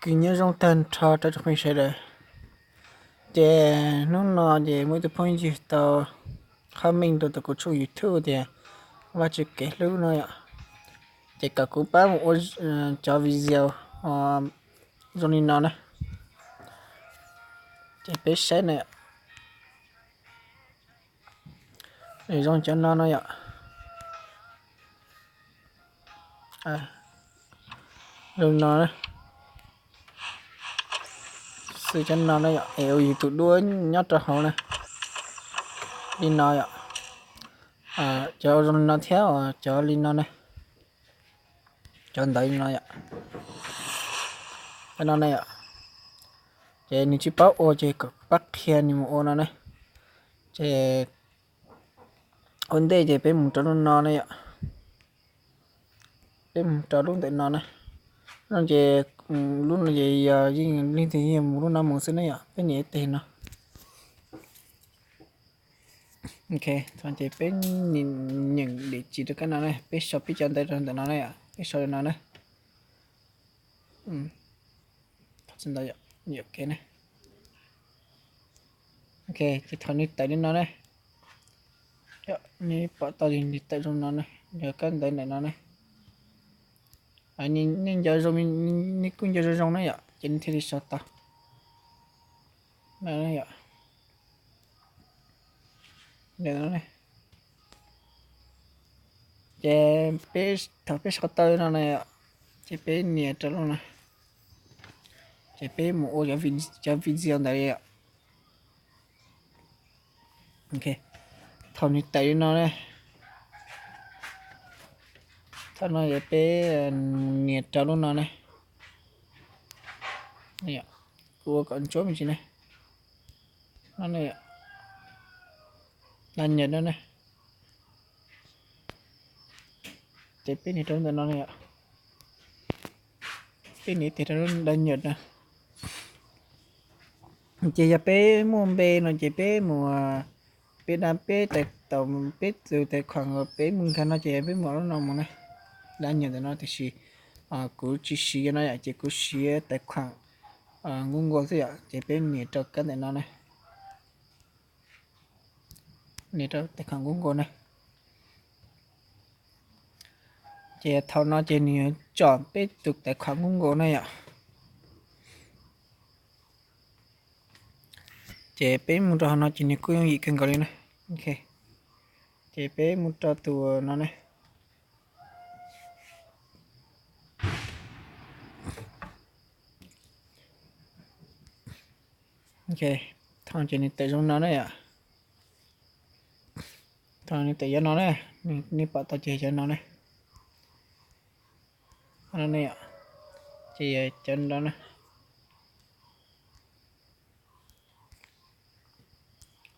Kuv nyob zoo tag nrho rau tsoom phooj ywg sawv daws. Ces hnub no ces muaj ib tug phooj ywg tau comment rau kuv tshooj YouTube tias Vaj Tswv Kev Hlub no yom. Ces kom kuv pab mus ua cov video zoo li no na. Ces peb saib na yom. Zoo cov no no yom. Zoo no, xwb cov no na yom, es ua yus tus duab nyob rau hauv na. Li no yom. Cov zoo li no thiab cov li no na. Cov ntawd li no yom. Cov no na yom. Ces nws tsis paub ua ces kom pab qhia nws mus ua no na. Ces ua ntej ces peb mus rau lub no na yom. Peb mus rau lub ntawm no na. No ces lub no ces yog yeej leej twg yeej mus lub no mus xwb na yom, peb nias ib teg no. Ok, ces peb nyeem dej tsis rau kab no na, peb sau peb cov ntawv rau ntawm no na yom, peb sau no na. Ces thaum nws tawm li no ne, nws pom tau nws tawm zoo no ne, yog kab ntawv ntawm no ne, nej nco zoo, nej kuj nco zoo zoo na yom, ces nej thiaj li sau tau. Ces peb, thaum peb sau tau no na, ces peb nias rau lub no, ces peb mus ua cov video ntawd li. Thaum nws tawm li no ne, thaum no ces peb nias rau lub no ne, kuv ua kom ntsuab me ntsis ne, no ne, da nyam no ne. Ces peb nias rau ntawm no ne yom, peb nias tes rau da nyam no. Ces yog peb muaj npe no ces peb mus, peb da peb tais, peb tus tais khuam uas peb mus nkag no ces peb mus lub no mus ne, da nyam ntawm no tiam sis kuv tsis siv no yom, ces kuv siv tais khuam Google xwb yom, ces peb nias rau kab ntawm no ne, nias rau tais khuam Google ne. Ces thaum no ces nws yuav tsom peb tus tais khuam Google na yom. Ces peb mus rau hauv no ces nws kuj yooj yim kawg nkaus li na. Ces peb mus rau tus no ne. Thaum ces nws tawm zoo no ne yom. Thaum nws tawm cov no ne, nej pom tau ces cov no ne, ces yog cov no ne.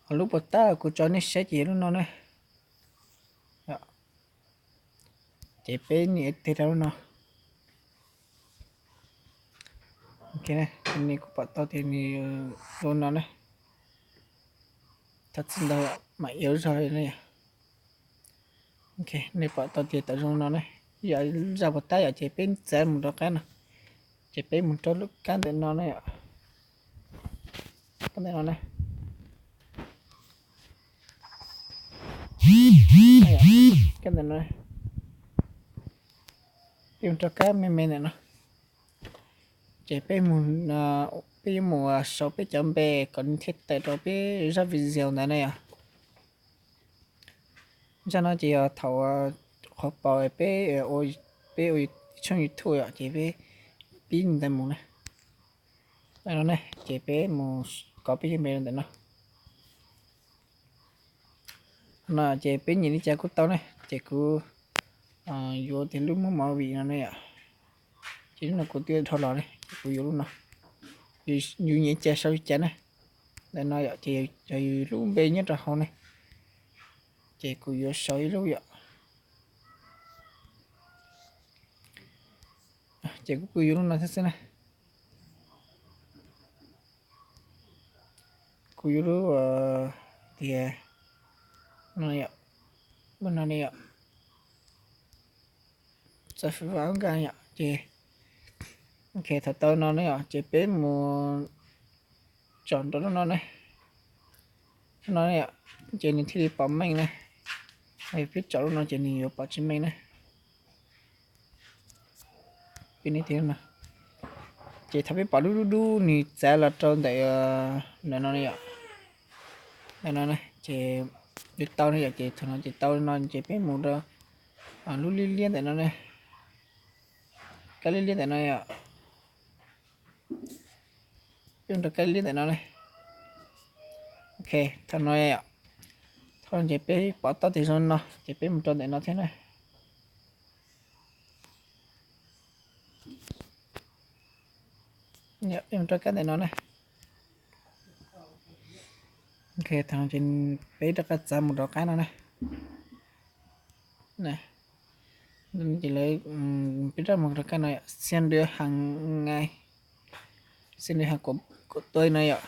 Ho lub puas tab kuv tso nej saib ces yog lub no ne. Ces peb nias tes rau lub no. Nej kuj pom tau tias nws zoo no ne. Thov txim ntau, mam iauv zog li no. Nej pom tau tias tawm zoo no ne. Yog zaj puas tab yom, ces peb txav mus rau qab no, ces peb mus rau lub kab ntawm no ne yom. Kab ntawm no ne. Kab ntawm no, peb mus rau kab me me ntawm no. Ces peb mus, peb yuav mus sau peb cov npe kom nws thiaj tawm rau peb zaj video ntawd na yom. Zaj no ces yog thaum qhov paus peb, peb ua tshooj YouTube yom, ces peb pib ntawd mus na. No ne, ces peb mus kov peb cov npe rau ntawm no. No ces peb nyiam li cas kuj tau ne, ces kuv yuav tias lub movie no ne yom. Ces lub no kuv twb dhau los ne, ces kuv yuav lub no. Yus nyiam li cas sau li cas ne. Ntawm no yom, ces yog yus lub npe nyob rau hauv ne, ces kuv yuav sau ib lub yom. Ces kuv kuj yuav lub no thiab xwb na. Kuv yuav lub tias no yom, lub no ne yom, txawv fwv vam nkaj yom, ces Ok, thaum tau no ne yom, ces peb mus tsom rau lub no ne. Lub no ne yom, ces nws thiaj li pom meej ne. Peb tsom lub no ces nws yuav pom tsis meej ne. Peb ne tiag no. Ces thaum peb pom dub dub dub nws txav los rau ntawm, ntawm no ne yom. Ntawm no ne ces peb tau ne yom, ces thaum no ces tau no ces peb mus rau lub liab liab ntawm no ne. Kab liab liab ntawm no yom. Peb mus rau kab liab liab ntawm no ne. Ok, thaum no yom, thaum no ces peb pom tau tias zoo no ces peb mus rau ntawm no thiab na. Peb mus rau kab ntawm no na. Ok, thaum no ces peb rov qab txav mus rau qab no na. Ces lawv, peb rov mus rau kab no, xiab dua heev, xiab dua heev kuv tuaj no yom,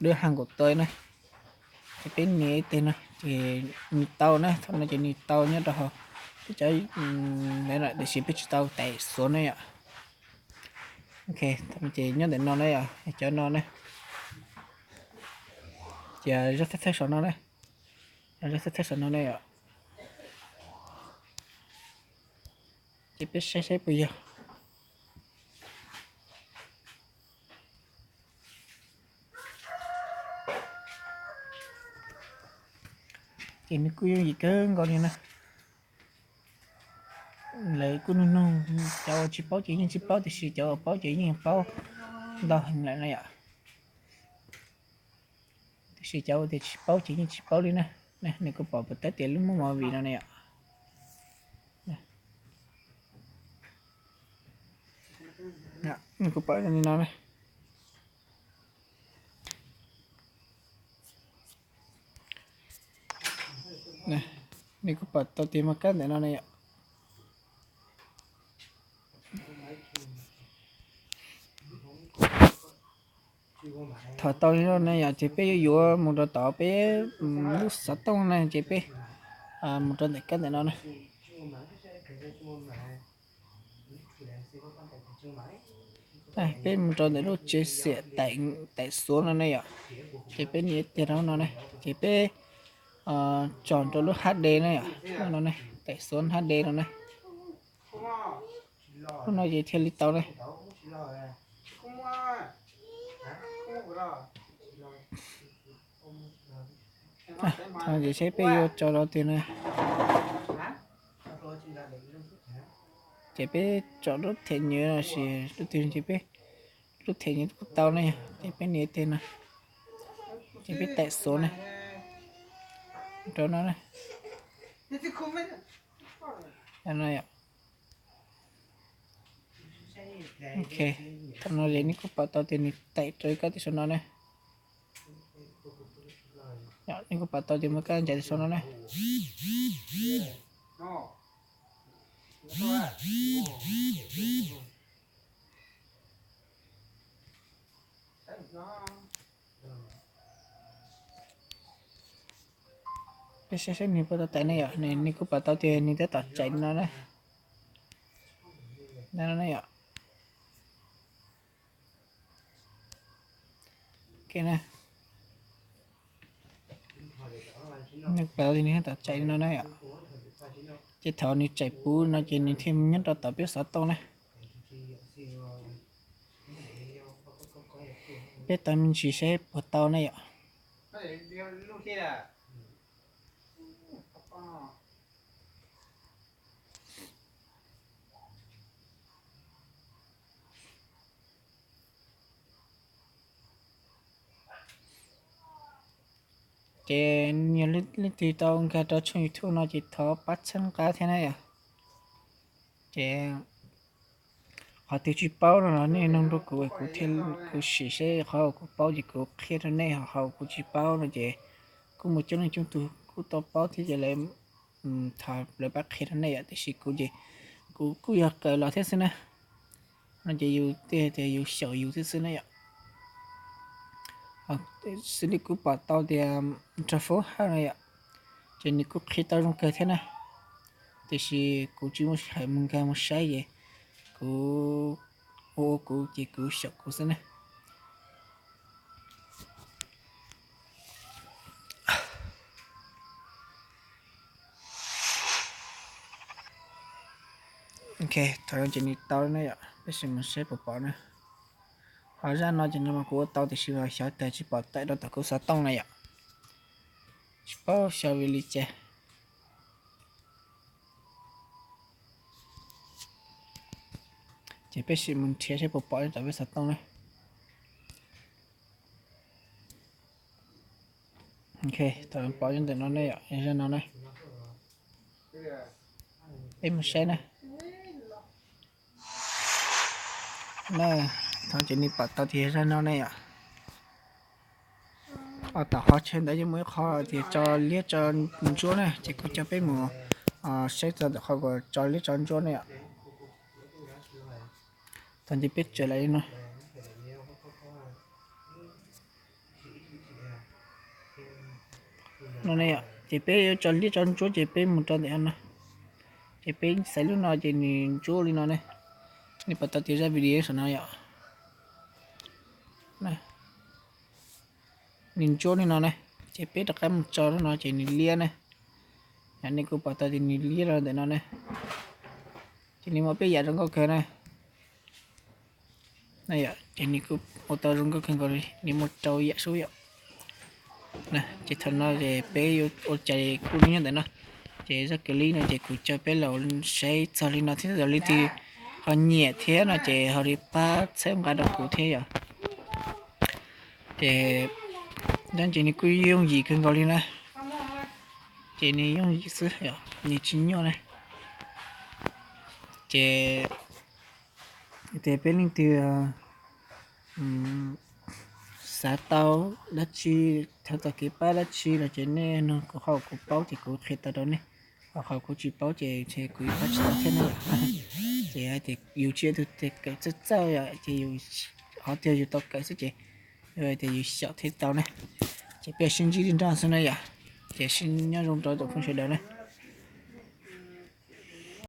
dua heev kuv tuaj na. Ces peb nias ib teg no ces nws tau na, thaum no ces nws tau nyob rau hauv peb cov, tiam sis peb tsis tau taim xuav na yom. Ok, thaum no ces nyob ntawm no na yom, cov no na. Ces zaj thawj thawj saum no na, zaj thawj thawj saum no na yom. Ces peb saib saib puas yog. Ces nws kuj yooj yim kawg nkaus li na. Lawv kuj nug nug, cov uas tsis paub ces yeej tsis paub, tiam sis cov uas paub ces yeej paub ntau heev lawm na yom. Tiam sis cov uas tias tsis paub ces yeej tsis paub li na. Nws kuj pom puas tab tias lub muaj movie no na yom. Nws kuj pom li no na. Nws kuj pom tau tias muaj kab ntawm no na yom. Thaum tau li no na yom, ces peb yuav yuav mus rau tom peb lub xov tooj na, ces peb mus rau ntawm kab ntawm no na. Peb mus rau ntawm lub tsev xiam taim xuav no ne yom, ces peb nias tiag rau no ne, ces peb tsom rau lub H D na yom, no ne, taim xuav H D no ne. Lub no ces thiaj li tau ne. Thaum ces saib peb yuav tso rau twg na. Ces peb tsom lub thẻ nhớ los sis lub twg ces peb, lub thẻ nhớ kuj tau ne, ces peb nias tiag no, ces peb taim xuav ne, rau no ne. Ok, thaum no ces nej kuj pom tau tias nws taim rau kab tim saum no ne. Nej kuj pom tau tias muaj kab ncaim tim saum no ne. Peb saib saib nws puas tau taim ne yom, nws kuj pom tau tias nws tab tom tsaim no na. No ne yom. Nws pom tias nws tab tom tsaim no na yom. Ces thaum nws tsaim puv no ces nws thiaj nyob rau tom peb xov tooj na. Peb tau me ntsis saib puas tau ne yom. Ces yog leej twg tau nkag rau tshooj YouTube no ces thov pab txhawb nqa thiab na yom. Ces qhov twg tsis paub no los nej nug rau kuv, kuv thiaj, kuv sim seb qhov uas kuv paub ces kuv qhia rau nej, ho qhov uas kuv tsis paub no ces kuj muaj coob leej coob tus kuj tau paub thiab ces lawv, thov lawv pab qhia rau nej yom, tiam sis kuv ces kuv kuj yog kawm los thiab xwb na. No ces yus tej tias yus xyaum yus thiab xwb na yom. Xws li kuv pom tau tias nrog Foob Haj no yom, ces nws kuj qhia tau zoo kawg thiab na. Tiam sis kuv tsis muaj sij hawm mus nkag mus saib ces kuv ua ua kuv ces kuv xyaum kuv xwb ne. Ok, thaum no ces nws tau ne yom, peb sim mus saib puas pom na. Ho zaj no ces no mas kuv ua tau tiam sis mas xyov cas tsis pom tawm rau tom kuv xov tooj na yom. Tsis paub xyov vim li cas. Ces peb sim mus nrhiav saib puas pom rau tom peb xov tooj na. Ok, thaum pom ntawm no ne yom, zaj no na. Peb mus saib na. Na, thaum ces nws pom tau tias zaj no ne yom. Tom qhov chaw ntawd yeej muaj ib qho tias tso liab tso ntsuab na, ces kuv coj peb mus saib txog ntawm qhov uas tso liab tso ntsuab ne yom. Thaum ces peb tseem lawm li no. No ne yom, ces peb yuav tso liab tso ntsuab ces peb mus rau ntawm no. Ces peb xaiv lub no ces nws ntsuab li no ne. Nej pom tau tias zaj video saum no yom. Nws ntsuab li no ne, ces peb rov qab mus tso lub no ces nws liab ne. Yog nej kuj pom tau tias nws liab rau ntawm no ne. Ces nws muaj peb yam zoo nkauj kawg na. Ces nws kuj ua tau zoo nkauj kawg nkaus li, nws muaj rau yam sub yom. Ces thaum no ces peb yuav ua cas kuj nyob ntawm no. Ces zaj clip no ces kuv coj peb los saib txog li no thiab, yog leej twg ho nyiam thiab no ces ho li pab txhawb nqa rau kuv thiab yom. Ces nyob ces nws kuj yooj yim kawg nkaus li na. Ces nws yooj yim xwb, nws tsis nyuaj na. Ces tias peb leej twg xav tau dab tsi, thov txog kev pab dab tsi los ces nej nug kuv, qhov kuv paub ces kuv qhia tau rau nej, ho qhov kuv tsis paub ces kuv yuav pab tsis tau thiab na. Ces hais tias yus tsis yog tus kawm txawj txawj yom, ces yus qhov twg yus tau kawm xwb ces yus hais tias yus xyaum thiaj tau na. Ces peb sib ntsib li no xwb na yom. Ces sib nyob zoo rau tus phooj sawv daws na.